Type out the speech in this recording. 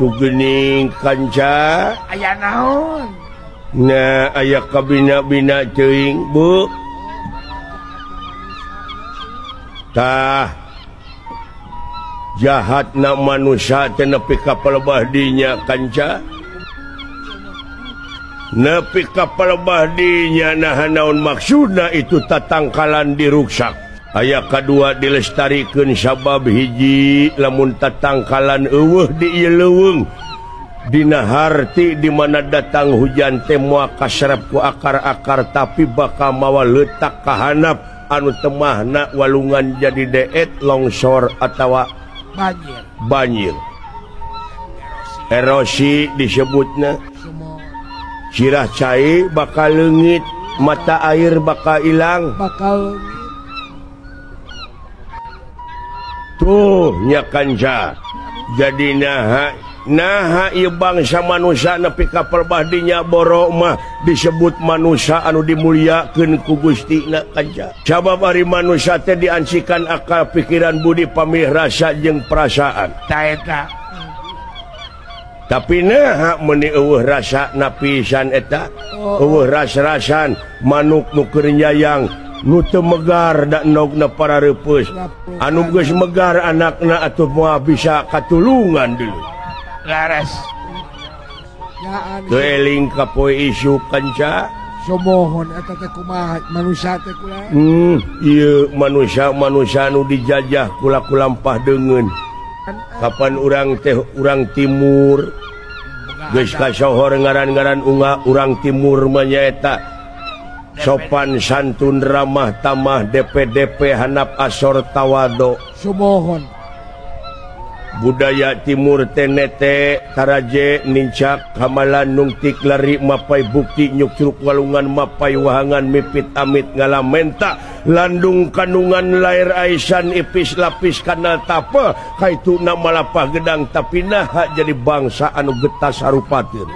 Atuh geuning kanca aya naon? Nah aya kabina-bina teuing Bu. Tah jahatna manusia teh nepi ka palebah dinya kanca. Nepi ka palebah dinya nah naon maksudna itu tatangkalan diruksak. Aya kadua dilestarikeun sabab hiji lamun tatangkalan eueuh di ieu leuweung dina harti di mana datang hujan teh moal kaserep ku akar-akar tapi bakal mawa leutak ka handap anu temahna walungan jadi deet longsor atawa banjir. Banjir. Erosi disebutna. Sirah cai bakal leungit, mata air bakal ilang. Bakal tuh nya kanca. Jadi naha naha ieu bangsa manusia nepi ka perbahdinya borok mah disebut manusia anu dimuliakeun ku Gustina kanca. Sabab ari manusia teh diancikan akal pikiran budi pamih rasa jeung perasaan. Ta eta. Tapi naha meuni eueuh rasa napisan eta, eueuh ras-rasan manuk nu keur nyayang nu teu megar da endogna parareupeus. Anu geus megar anakna atuh moal bisa katulungan deui. Laras. Teu eling ka poe isuk kanca. Somohon eta teh kumaha manusia teh kula. Ieu manusia-manusia nu dijajah kula-kulampah deungeun. Kapan urang teh urang timur geus kasohor ngaran-ngaran unga urang timur mah nyaeta sopan santun ramah tamah DPDP hanap asor tawado. Sumohon. Budaya timur tenete taraje nincak kamalan nungtik lari mapai bukti nyukcruk walungan mapai wahangan mipit amit ngalamenta landung kandungan lair aisan ipis lapis kanal tapa kaituna malapah gedang tapi naha jadi bangsa anu getas harupateun.